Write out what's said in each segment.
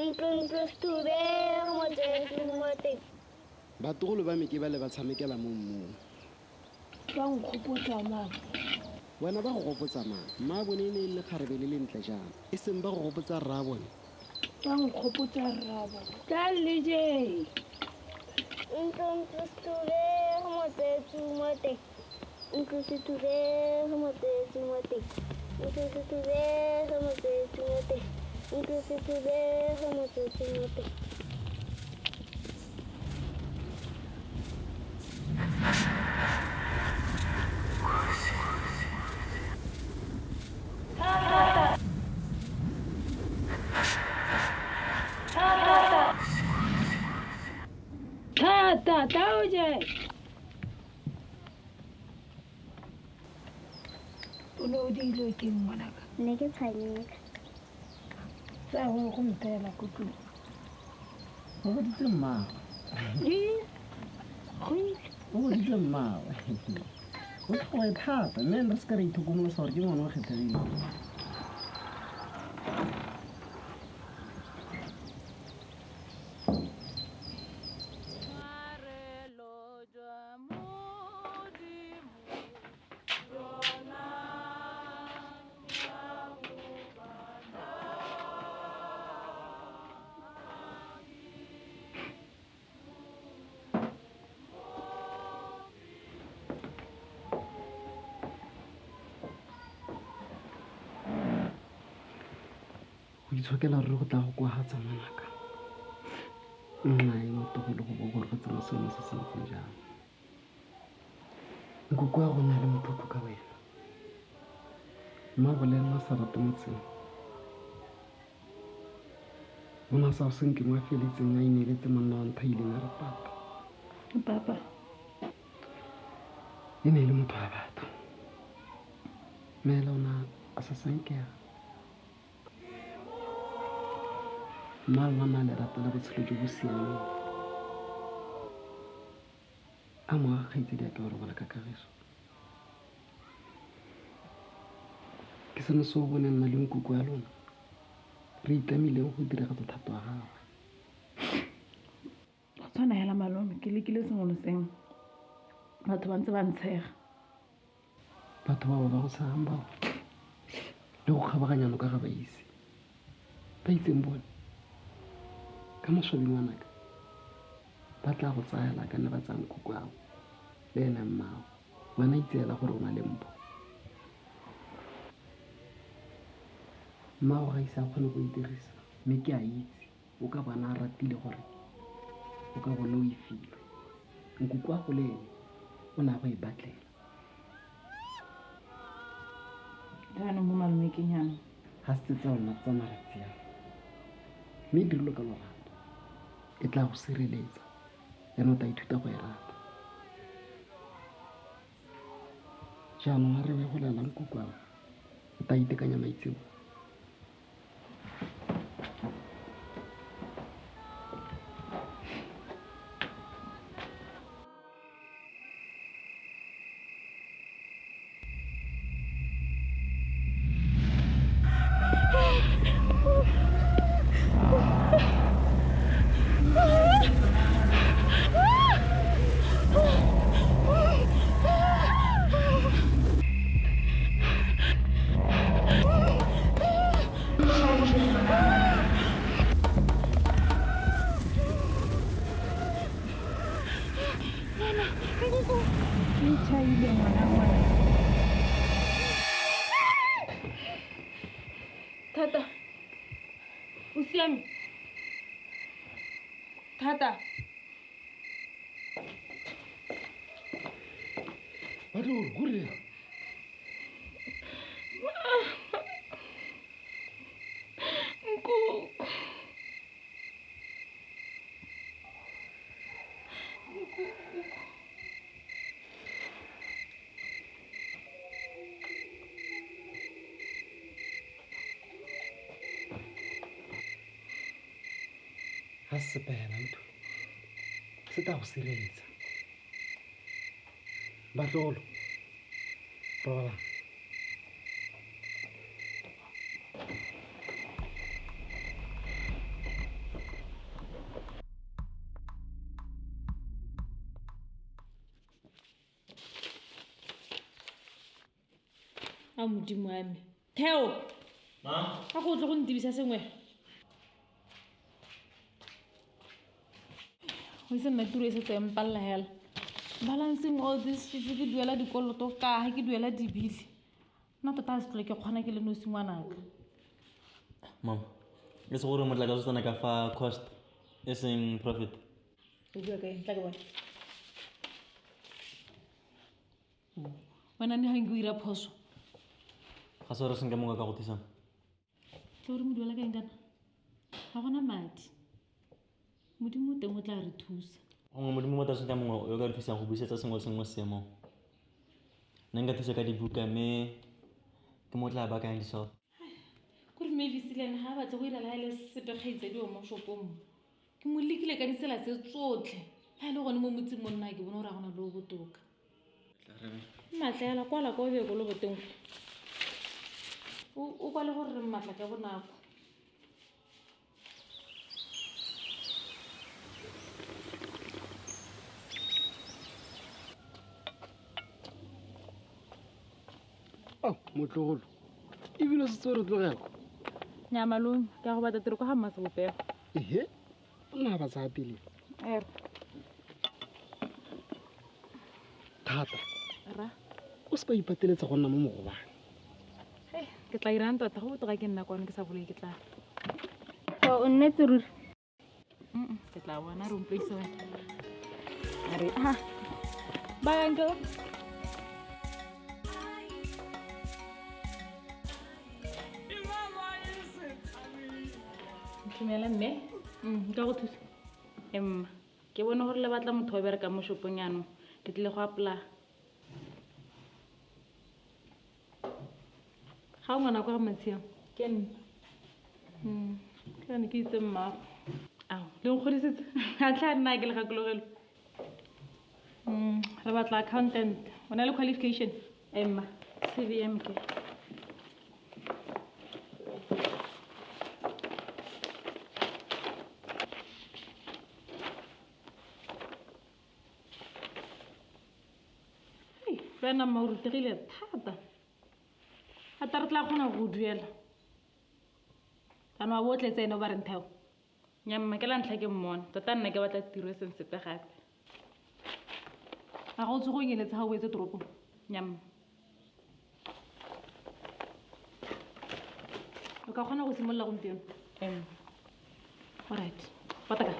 Ntlo ntlo setubego motsetso mo teng. Batlogolo ba me ke ba le ba tshamekela mo mmung. Ba nkgopotsa mang? Wena ba go gopotsa mang? Mma bone e ne e le lekgarebe le lentle jang, e seng ba go gopotsa rra bone. Ba nkgopotsa rra bone. Tla le jeng. Ntlo ntlo setubego motsetso mo teng. Ntlo setubego motsetso mo teng. Ntlo setubego motsetso mo teng. Ntlo setubego motsetso mo teng. Thata, tla o je. O ne o diilwe ke eng, ngwanaka? Ne ke tshameka. Tsaya go go mpeela ko tlong. O boditse mmagwe. Go ile. O boditse mmagwe. O tlhoe thata, mme re se ka ra itlhokomolosa gore ke ngwana o kgethegileng. Go itshokela ruri go tla go koagatsa ngwanaka. Nna e motogolo go bo gorogetse mo seemong se se ntseng jang. Nkoko wa gona le motlotlo ka wena. Mmago le ena a sa rate motseng. O ne a sa go senke mo a feletseng a ineeletse monna wa ntha ileng a re papa. Papa. E ne e le motho wa batho. Mme ela o ne a sa sankega. Mma lona na le ratela botshelo jo bo siameng. A moaga kgaitsedi a ke wa robala ka kagiso. Ke sone se o boneng nna le nkoko ya lona re itlamileng go diragatsa thato ya gagwe. Go tshwana hela malome, ke lekile sengwe le sengwe. Batho ba ntse ba ntshega. Batho bao ba go tshegang bao le go kgabaganya noka ga ba ise. Ba itseng bone. Ka maswabi ngwanaka, ba tla go tsayela ka nne ba tsaya nkoko ao le ena mmao. Wena itseela gore o na le mpho. Mmao ga ise a kgone go e dirisa, mme ke a itse o ka bona a ratile gore o ka bona o e filwe. Nkoko wa go le ene o ne a go e batlela. Jaanong mo malome ke nyana. Ga se tsa ona tsa malatsi a. Mme e dirilwe ka lorato. E tla go sireletsa. Ene o tla ithuta go e rata. Jaanong a re we go lela nkoko ao. O tla itekanya maitseo. Thata. O siame? Thata. Batlogolo, go rile? Nkoko. Ga se sepe hela ntho. Se tla go sireletsa. Batlogolo, robalang. A modimo wa me. Theo. Ma? A go tle go ntibisa sengwe. O itse nna tiro e setse e mpalela hela. Balancing all this shit, ke duela dikoloto ka ke duela dibili. Nna tota a se tlhole ke kgona ke le nosi ngwanaka. Mom, e se gore motlakase o tsena ka fa cost e seng profit. O bua ka eng? Tla ke bone. Wena ne ga nke o ira phoso. Ga se gore senka mongwe ka go thusang. Tla gore mo duela ka eng kana? Ga gona madi. Modimo o teng o tla re thusa. Gongwe modimo mo tla senka mongwe yo ka re thusang go buisetsa sengwe le sengwe mo seemong. Nna nka thusa ka dibuka mme ke mo tla baakanyang di-shelf. Kore Mavis le ene ga a batle go ira le ha e le sepe kgaitsadi o mo shopong mo. Ke mo lekile ka ditsela tse tsotlhe. Ha e le gone mo motseng mo nna ke bone gore ga gona le o botoka. Mmatla hela kwala kwa o beye ko loboteng. O kwale gore re mmatla ka bonako. Oh, motlogolo. Ebile o setse o re tlogela. Nnyaa malome, ke a go batla tiro kwa ga Mmasebopego. Ehe, o nna ba tsaya pele. Thata. Rra. O se ka ipateletsa go nna mo mogobane. Hei, ke tla irang tota go botoka ke nna kwano ke sa boloke ke tla. O nnetse ruri? Ke tla bona re utlwise wena. A re, ah. Bye uncle. Dumela mme. Nka go thusa. Emma, ke bone gore le batla motho o berekang mo shopong jaanong. Ke tlile go apply. Ga o ngwana kwa ga Matshiamo? Ke nna. Ke yone ke itse mmago. Ao, le nkgodisitse. A tla nna ke le gakologelo. Re batla accountant. O na le qualification? Emma, CVM ke. Wena mma o rutegile thata. Ata re tla kgona go duela. Kana wa bo o tletse ene o ba reng Theo? Nnyaa mma ke la ntlha ke mmona. Tota nna ke batla tiro e seng sepe gape. A ga o tsoge o nyeletse ga o boetse toropong? Nnyaa mma. O ka kgona go simolola gompieno? Alright. Pota ka.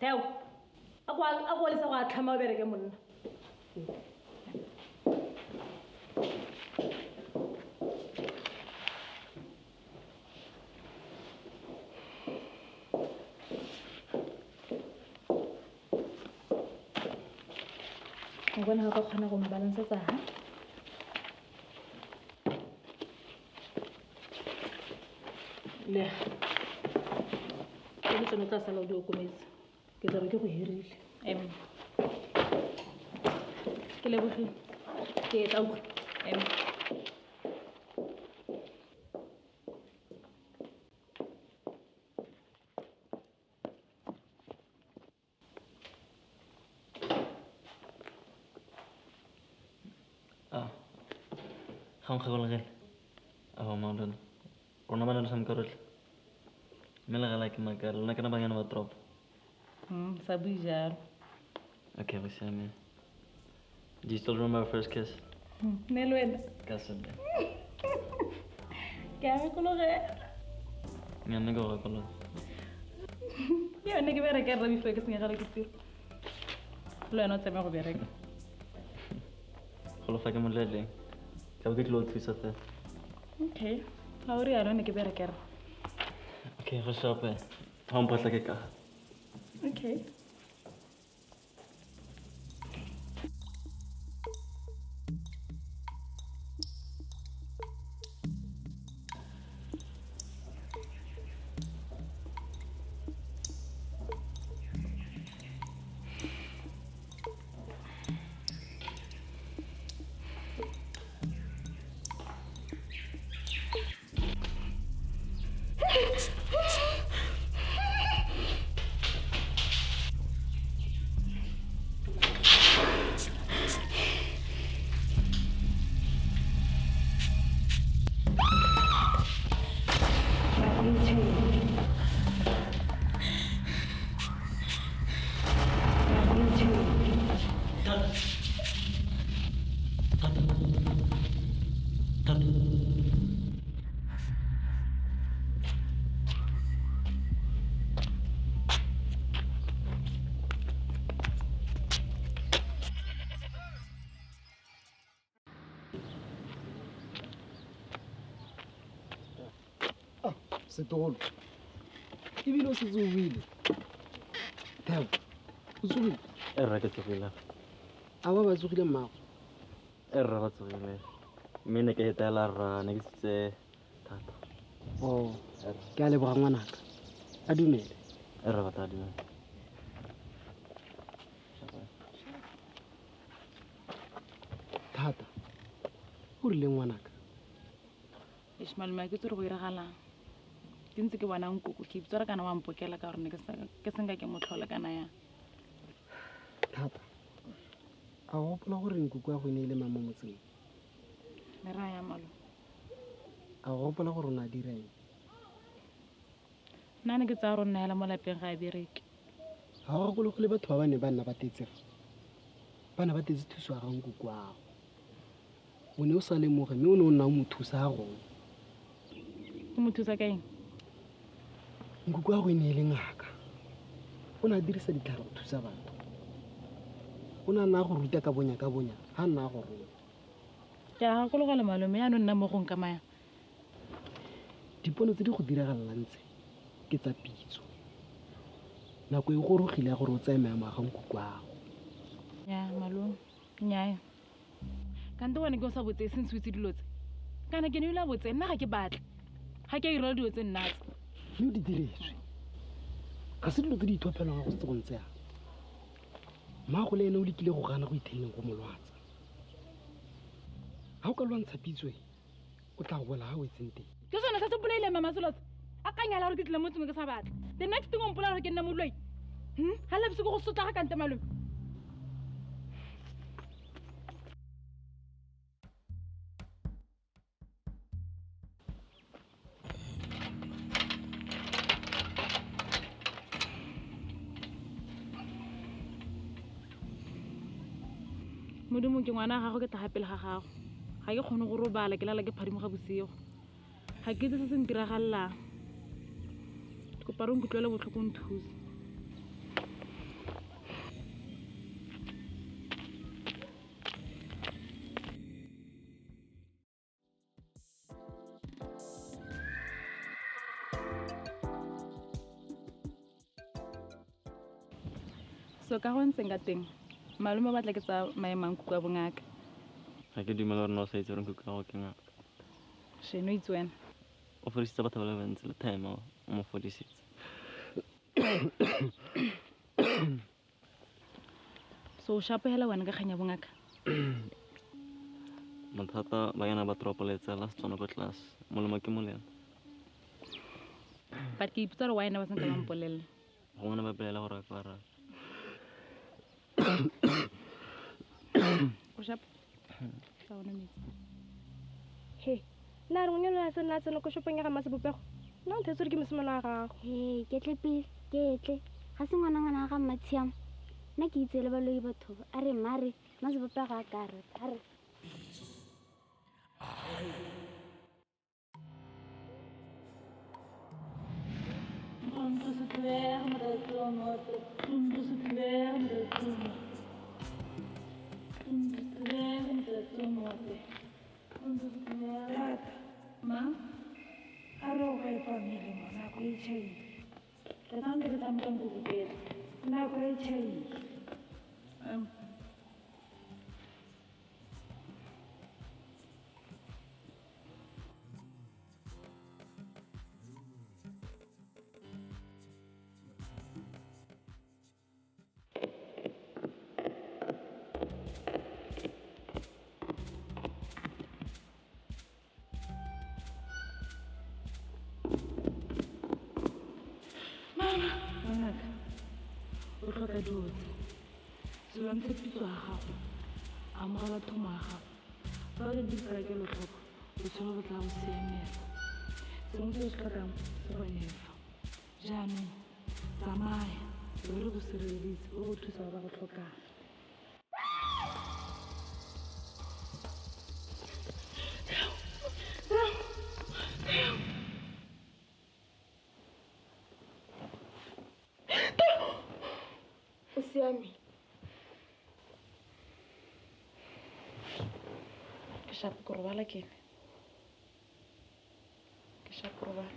Theo, a go lesa go a tlhama o bereke monna. O bona ga ka kgona go mbalansetsa ha? Le. Ke tsone tla sala o di okometse. Ke tla be ke go hirile. Ke lebogile. Ke tla utlwa. Ah. Ga nkgakologele. Ao maolona. Rona ba na le tshameka rotlhe. Mme le gala ke makala, lona ke na banyana ba toropo. Sa bue jalo. Okay, go siame. Do you still remember our first kiss? Nne le wena. Ka sone. Ke a gakologela. Mme nna ke go gakologa. Ke yone ke bereka rra before ke senyegela ke tiro. Le wena o tsamaya go bereka. Golo fa ke moleleng. Tla bo ke tlile go thusa fela. Okay. Ga o rialo ne ke bereke rra. Okay, go shope. Ga o mpotla ke ka. Okay. Setolo ebile o setse o buile Theo o tsogile? E rra ke tsogile. A ba ba tsogile mmago? E rra ba tsogile mme ne ke etela rra ne ke sitse thata. Oh, ke a leboga ngwanaka. A dumele. E rra ba tla dumela. Thata o rile ngwanaka? Eish malome a ke tsore go iragalang. Ke ntse ke bona nkoko ke ipitsa gore kana wa mpokela ka gore ne ke senka ke motlhola kana yang. Thata a gopola gore nkoko ya go e ne e le mang mo motseng? Le raya malo. A gopola gore o ne a dira eng? Nna ne ke tsaya gore o nna hela mo lapeng ga a bereke. Ga o gakologole batho ba ba ne ba nna ba tetse fa? Ba ne ba tetse thuso ya ga nkoko ago. O ne o sa lemoge mme o ne o nna o mo thusa ga gone. Ke mo thusa ka eng? Nkoko ya go e ne e le ngaka. O ne a dirisa ditlhare go thusa batho. O ne a nna a go ruta ka bonya ga nna a go roma. Ke a gakologela malome yaanong nna mo go nkamaya. Dipono tse di go diragalelang tse ke tsa pitso. Nako e gorogile ya gore o tseye maemo a ga nkoko ago. Ya malome, nnyaa. Kante wena ke o sa botse sentse o itse dilo tse. Kana ke ne o ile a botse nna ga ke batle. Ga ke a irela dilo tse nna tse. Mme o di diretswe. Ga se dilo tse di ithophelwang ga go setse go ntse yana. Mmago le ene o lekile go gana go itheleng go mo lwatsa. Ga o ka lwantsha pitso e, o tla bola ga o etseng teng. Ke sone se se bolaileng mama selo se. A kanyala gore ke tlile mo tsengwe ke sa batle. The next thing o mpolela gore ke nne moloi. Ga lebise ke go sotla ga kante malome. Modimo ke ngwana gago ke tla pele ga gago. Ga ke kgone go robala ke lala ke phadimo ga bosigo. Ga ke itse se se ntiragalelang. Ke kopa re nkutlwele botlhoko o nthuse. So ka go ntseng ka teng malome o batla ke tsa maemo a nkuku a bongaka. Ga ke dumela gore nna o sa itse gore nkuku ya gago ke ngaka. Sheno itse wena. O fodisitse batho ba le bantsi le time o mo fodisitse. So o shapo hela wena ka kgang ya bongaka? Mathata ba yana ba toropo le tsela Setswana ko tlase. Molemo ke molemo. But ke ipotsa gore why nna ba santse ba mpolelela. Gongwe ne ba belaela gore a ka araba. O shapo? Tla bona metsi. He, nna re ngwanyana a tsena a tsena ko shopong ya ga Mmasebopego. Nna o nthetse gore ke mosimane wa gago. He, ke tle pele, ke tle. Ga se ngwana-ngwana wa ga Mmatshiamo. Nna ke itse le baloi batho ba. A re mare, Mmasebopego a ka re, a re. Ma? A re o ka epa melemo nako e tšhaile. Ke tshwanetse ke tshameka nkuku pele. Nako e tšhaile. Dilo tse tswelang tshepiso ya gago, amogela thomo ya gago. Fa o di dira kelotlhoko, botshelo bo tla go siamela. Sengwe se o se tlhokang se gone fa. Jaanong tsamaya, re re go sireleditse, o go thusa ba ba go tlhokang. O siame? Ke shapo ke robala ke ene. Ke shapo robala.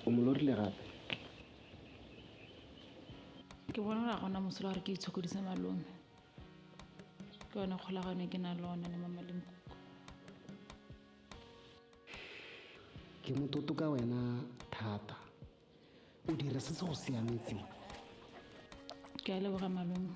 O mo lorile gape? Ke bona gore ga gona mosola gore ke itshokodise malome. Ke yone kgolagano e ke nang le one le mama le nkuku. Ke mototo ka wena thata. O dira se se go siametseng. Ke a leboga malome.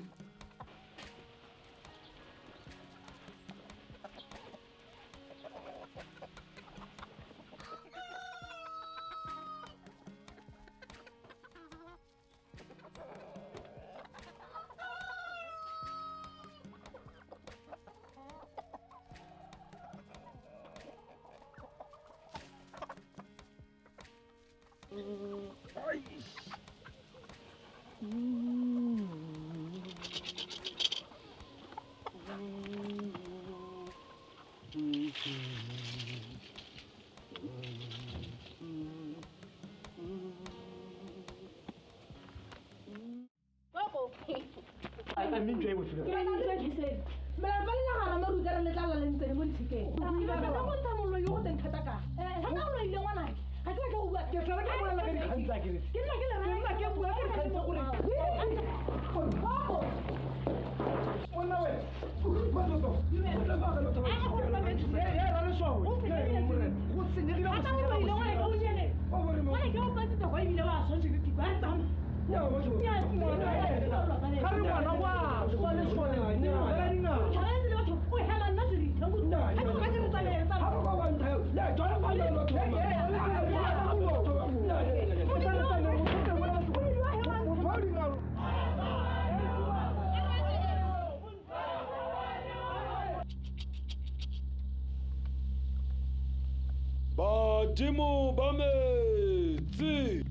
Badimo ba metsi,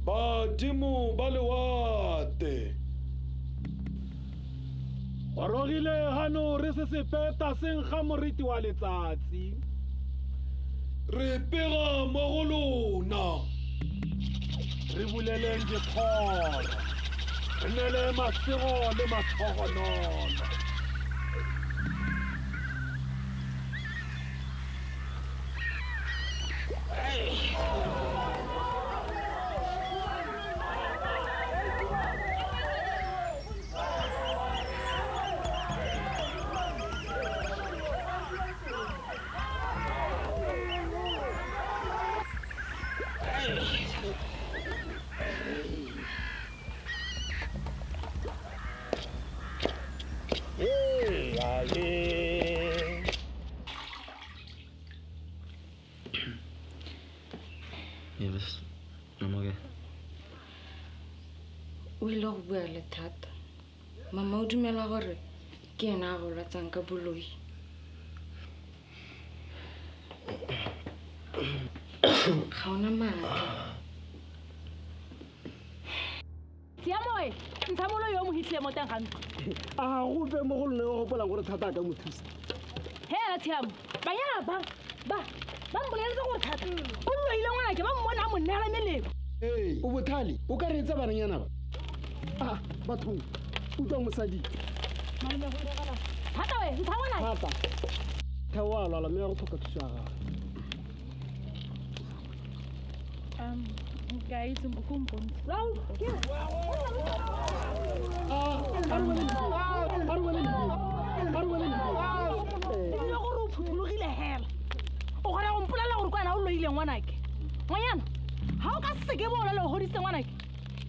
badimo ba lewatle. Gorogile hano re se sepeta seng ga moriti wa letsatsi. Re pega mo go lona. Re buleleng dikgoro. Re neele masego le matlhogonolo. Mavis, mama ke. O ile go bua le thata. Mama o dumela gore ke ena a go lwatsang ka boloi. Ga ona maatla. Tshiamoe, ntsha moloi yo mo hitlhe mo teng ga ntlo. A gope mo go lone o gopolang gore thata a ka mo thusa. Hela Tshiamo, banyana ba ba mpoleletse gore thata o loile ngwanake ba mmona a mo neela melemo. Ee, o bothale, o ka reetsa bananyana ba. Ah, bathong, utlwa mosadi. Thata we, ntsha ngwanake. Thata. Theo a lwala mme ya go tlhoka thuso ya gagwe. Ke a itse ko mpontshe. Ebile gore o phuthologile hela. O kgona go mpolelela gore ke wena o loile ngwanake. Ngwanyana, ga o ka seke bo o le o godisitse ngwanake.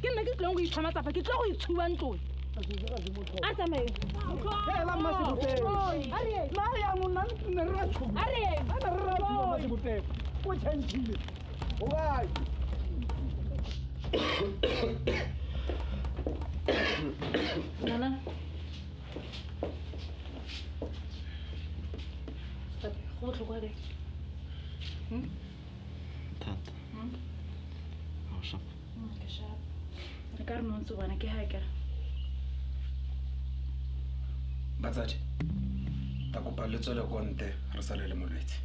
Ke nna ke tlileng go ipha matsapa, ke tlile go itshuba ntlo. A tsamaye. Hela Mmasebopego. Nna jaanong nna ne re ra tshuba. A re A ne re ra tshuba Mmasebopego. O tšhentšhile. O kae? Nana. Go botlhokwa kae? Thata. O sharp. Ke sharp. Re ka re no ntse bona ke ha kere. Batsadi, ta kopa le tswele ko ntle re sale le molwetse.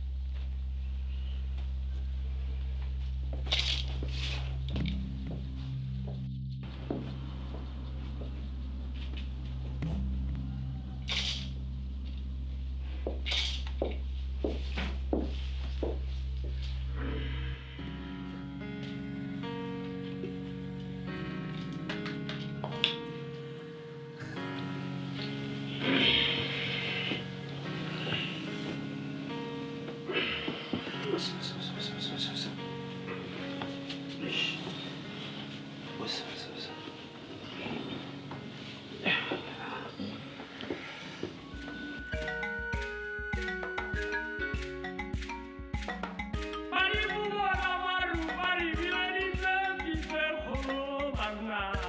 Bye.